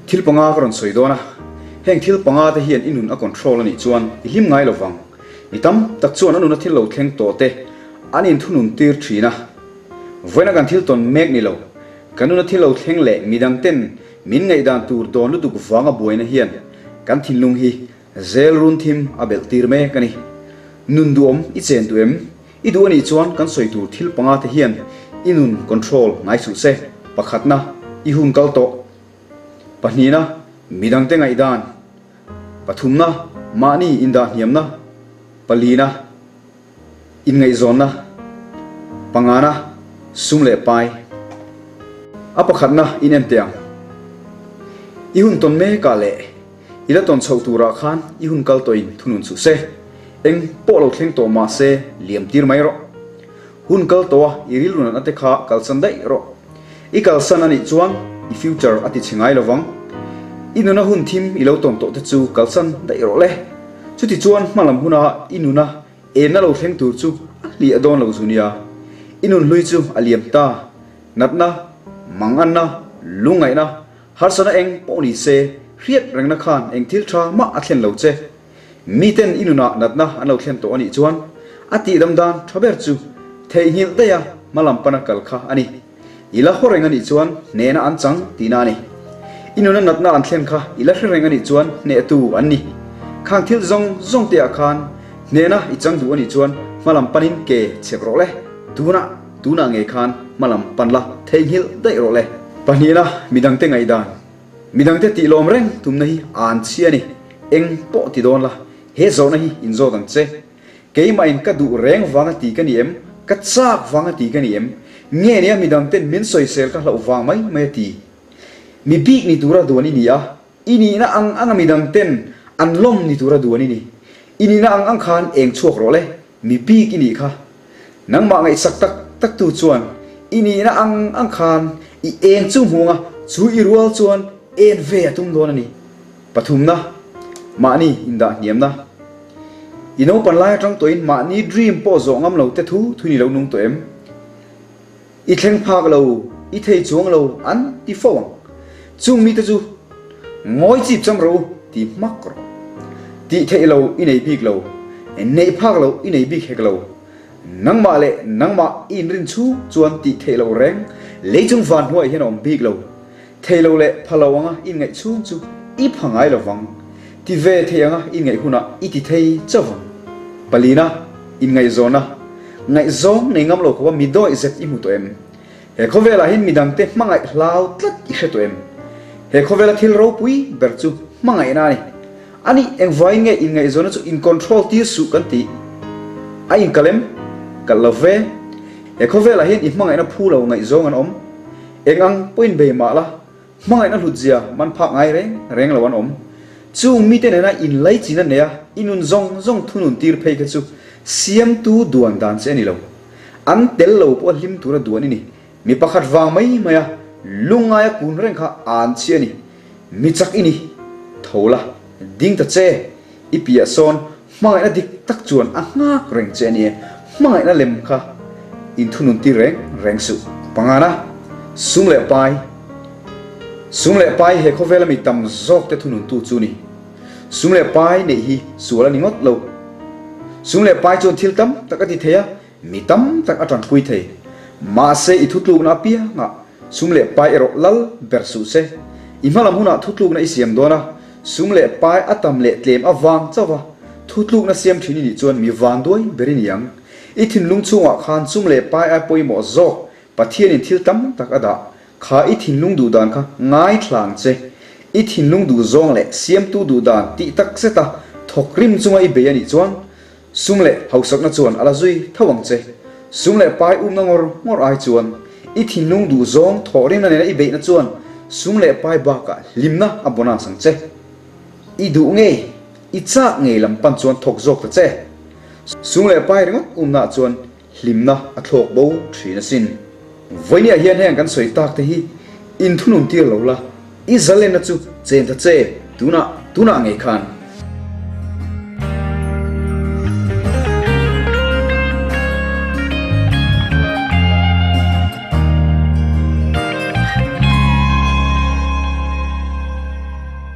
Thil panga ka rawn sawi dawn a, heng thil panga te hian i nun a control a nih chuan i hlim ngai lo vang. Mi tam tak chuan a nuna thil lo thleng tawh te an inthunun tir thin a. Vawiina kan thil tawn mek ni lo, kan nuna thil lo thleng leh midang ten min ngaihdan tur dawn lutuk vanga buaina hian kan thinlung hi zel run thim a belh tir mek a ni. Nun duhawm i chen duh em? I duh a nih chuan kan sawi tur thil panga te hian i nun control ngai suh se. Pakhatna, i hun kal tawh. Pahnihna, midangte ngaihdan. Pathumna, mahni indah hniamna. Palina, inngaihzawnna. Pangana, sum leh pai. A pakhatna in en teh ang. I hun tawn mekah leh i la tawn chhoh turah khan i hun kal tawhin thunun suh se. Eng pawh lo thleng tawh mah se liam tir mai rawh. Hun kal tawh a i rilru natna te kha kalsan daih rawh. I kalsan a nih chuan i future a ti chhe ngai lo vang. I nuna hun thim i lo tawn tawh te chu kalsan daih rawh le. Chuti chuan hma lam huna i nuna enna lo thleng tur chu a hliah dawn lo zu nia. I nun hlui chu a liam ta. Natna, manganna, lungngaihna, harsatna eng pawh ni se hriat rengna khan eng thil tha mah a thlen lo che. Miten i nunah natna an lo thlen tawh a nih chuan a tihdam dan tha ber chu theihnghilh daiha hma lam pana kal kha a ni. I la haw reng a nih chuan hnehna an chang tihna a ni. I nuna natna an thlen kha i la hre reng a nih chuan hnehtu an ni. Khang thil zawng zawng te ah khan hnehna i chang duh a nih chuan hma lam panin ke chhek rawh le. Tunah, tunah ngei khan hma lam pan la theihnghilh daih rawh le. Pahnihna, midangte ngaihdan. Midangte tih lawm reng tumna hi an chhia a ni. Eng pawh ti dawn la, he zawhna hi in zawt ang che. Keimahin ka duh reng vanga ti ka ni em? Ka chak vanga ti ka ni em? Nge nia midangten min sawisel ka hlauh vang mai mai a ti? Mi bik ni tura duan i ni a, i nihna ang anga midangten an lawm ni tura duan i ni. I nihna ang ang khan eng chhuak rawh le. Mi bik i nih kha. Nangmah ngaihsak tak tak tu chuan i nihna ang ang khan i eng chu hmuh anga chu i rual chuan en ve a tum dawn a ni. Pathumna, mahni indah hniamna. I naupan lai atang tawhin mahni dream pawh zawh ngam lo te thu thu ni lo nung tawh em? I thleng phak lo, i thei chuang lo an ti fo ang. Chung mite chu ngawi chip cham rawh u ti hmak rawh. Tih theih lo i nei bik lo, neih phak lo i nei bik hek lo. Nangmah leh nangmah i inrin chhung chuan tih theih lo reng lei chung van hnuaiah hian a awm bik lo. Thei lo leh pha lo anga inngaih chhung chu i pha ngai lo vang. Ti ve thei anga inngaih hunah i ti thei chauh vang. Palina, inngaihzawna, ngaihzawng nei ngam lo khawpa mi dawih zet i hmu tawh em? He khawvelah hian midangte hmangaih hlau tlat i hre tawh em? He khawvela thil ropui ber chu hmangaihna a ni. A nih, engvaiin nge inngaihzawna chu in control tir suh kan tih? A inkal em? Kalh lo ve. He khawvelah hian i hmangaihna phu lo ngaihzawng an awm. Eng ang pawhin bei mah la, hmangaihna hlutzia man phak ngai reng reng lo an awm. Chung mite nena inlaichin a nei a, i nun zawng zawng thunun tir phei kha chu siamtu duan dan che a ni lo. An tel lo pawh a hlim tura duan i ni. Mi pakhat vang mai mai a, lungngaia kun reng kha an chhi a ni. Mi chak i ni. Tho la, ding ta che. I piah sawn Hmangaihna dik tak chuan a nghak reng che a ni e. Hmangaihna lem kha inthunun tir reng reng suh. Pangana, sum leh pai. Sum leh pai he khawvela mi tam zawk te thununtu chu ni. Sum leh pai neih hi sual a ni ngawt lo. Sum leh pai chuan thil tam tak a ti thei a, mi tam tak a tanpui thei. Mahse i thutlukna apiangah Sum leh pai erawh lal ber suh se. I hmalam hunah thutlukna i siam dawn a, sum leh pai a tam leh tlem avang chauh a, thutlukna siam thin i nih chuan mi vanduai ber i ni ang. I thinlung chhungah khan sum leh pai ai pawimawh zawk Pathianin thil tam tak a dah. Kha i thinlung duh dan kha ngaithla ang che. I thinlung duh zawng leh siamtu duh dan tih tak zeta thawk rim chunga i bei a nih chuan Sum leh hausakna chuan a la zui tho ang che. Sum leh pai umna ngawr ngawr ai chuan i thinlung duh zawng thawhrimna nena i beihna chuan sum leh pai bakah hlimna a bonus ang che. I duh ngei, i chak ngei lam pan chuan thawk zawk ta che. Sum leh pai ringawt umnaah chuan hlimna a thlawk bo thin asin. Vawinia hian heng kan sawi tak te hi inthunun tir lo la, i zalenna chu chen ta che tunah, tunah ngei khan.